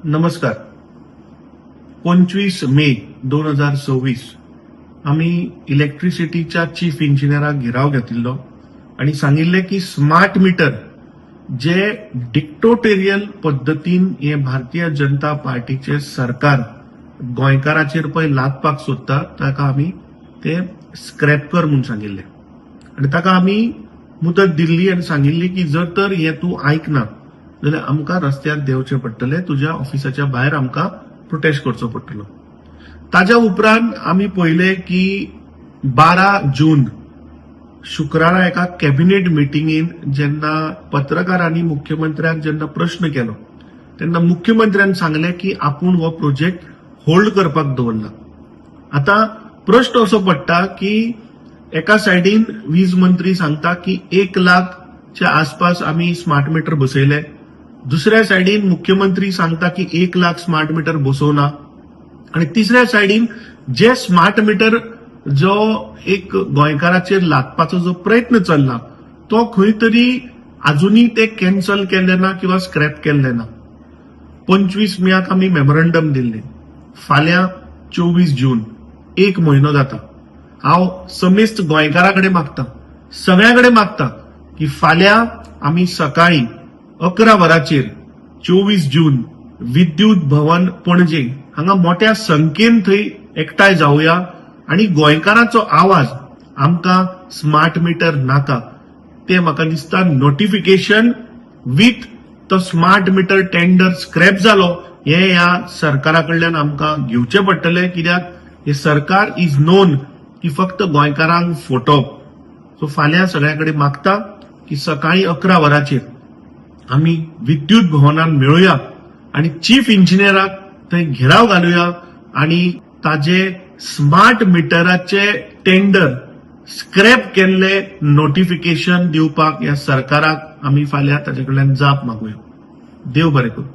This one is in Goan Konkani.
नमस्कार. 25 मे 2026 आमी इलेक्ट्रिसिटीच्या चीफ इंजिनियराक घेराव घेतिल्लो आनी सांगिल्लें की स्मार्ट मिटर जे डिक्टोटेरियल पद्दतीन हे भारतीय जनता पार्टीचे सरकार गोंयकाराचेर पळय लादपाक सोदता, ताका आमी ते स्क्रॅप कर म्हूण सांगिल्लें आनी ताका आमी मुदत दिल्ली आनी सांगिल्ली की जर तर हें तूं आयकना जाल्यार आमकां रस्त्यार देंवचें पडटलें, तुज्या ऑफिसाच्या भायर आमकां प्रोटेस्ट करचो पडटलो. ताज्या उपरांत आमी पळयलें की 12 जून शुक्रारा एका कॅबिनेट मिटिंगेन जेन्ना पत्रकारांनी मुख्यमंत्र्याक जेन्ना प्रश्न केलो तेन्ना मुख्यमंत्र्यान सांगलें की आपूण हो प्रोजेक्ट होल्ड करपाक दवरला. आतां प्रश्न असो पडटा की एका सायडीन वीज मंत्री सांगता की 1 लाखच्या आसपास आमी स्मार्ट मिटर बसयले, दुसऱ्या सायडीन मुख्यमंत्री सांगता की 1 लाख स्मार्ट मिटर बसोवना आनी तिसऱ्या सायडीन जे स्मार्ट मिटर जो एक गोंयकाराचेर लादपाचो जो प्रयत्न चल्ला तो खंय तरी अजुनूय ते कॅन्सल केल्ले ना किंवा स्क्रॅप केल्ले ना. 25 मेयाक आमी मेमोरंडम दिल्लें. फाल्यां 24 जून, एक म्हयनो जाता. हांव समेस्त गोंयकारा कडेन मागता, सगळ्या कडेन मागता की फाल्यां आमी सकाळी 11 वरांचेर 24 जून विद्युत भवन पणजे हांगा मोठ्या संख्येन थंय एकठांय जावया आनी गोंयकारांचो आवाज, आमकां स्मार्ट मिटर नाका, ते म्हाका दिसता नोटिफिकेशन विथ तो स्मार्ट मिटर टेंडर स्क्रॅप जालो हे ह्या सरकारा कडल्यान आमकां घेवचें पडटलें, कित्याक हे सरकार is known की फक्त गोंयकारांक फटोवप. सो फाल्यां सगळ्या कडेन मागता की सकाळी 11 वरांचेर आमी विद्युत भवनान मेळुया आनी चीफ इंजिनियराक थंय घेराव घालुया आनी ताजे स्मार्ट मिटराचे टेंडर स्क्रॅप केल्ले नोटिफिकेशन दिवपाक ह्या सरकाराक आमी फाल्यां ताजे कडल्यान जाप मागुया. देव बरें करूं.